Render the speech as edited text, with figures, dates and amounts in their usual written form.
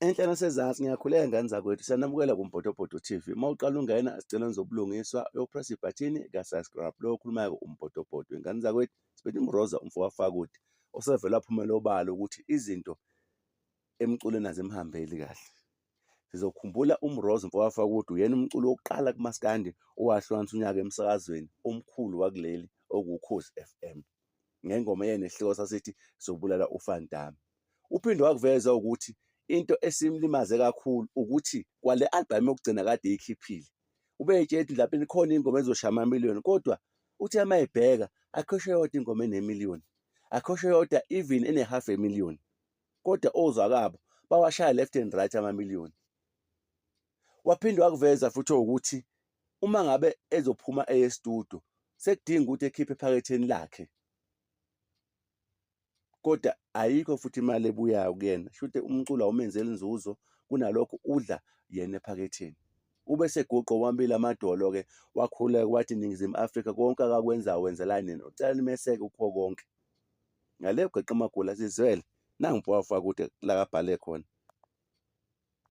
Enhla nasezansi ngiyakhuleka ngane zakwethu siyanamukela kuMbhodobhodo TV. Uma uqala ungena sicela nizobulungiswa uyopress ibhathini ka-subscribe. Lo okhulumayo uMbhodobhodo. Ingane zakwethu siphethe uMroza umfo kaFakude osevele waphumela obala ukuthi izinto emculweni azimhambeli kahle. Sizokhumbula uMroza umfo kaFakude uyena umculi wokuqala kumaskandi owahlukanisa unyaka emsakazweni omkhulu wakuleli okuwuKhozi FM. Ngengoma eyenesihloko sasithi Sobulala uVan Damme. Uphinde wakuveza ukuthi into esimlimaze kakhulu ukuthi kwale album yokugcina kade eyikhiphile ubeyitshela ukuthi mhlawumbe khona ingoma ezoshaya amamiliyoni kodwa uthe uma ebheka akukho eyodwa ingoma enemiliyoni, akukho eyodwa even ene-half a million kodwa ozakabo bawashaya left and right amamiliyoni. Waphinde wakuveza futhi ukuthi uma ngabe ezophuma eye studio sekudinga ukuthi ekhiphe ephaketheni lakhe kodwa ayikho futhi imali ebuyayo kuyena shuthi umculo awumenzeli inzuzo kunalokho udla yena ephaketheni. Ube seguqa wambili amadolo-ke wakhuleka wathi Ningizimu Afrika konke akakwenzayo wenzela nina ucela nimeseke kukho konke. Ngale ugeqa amagula sizwele nangu mfowafaka kude la kabhale khona.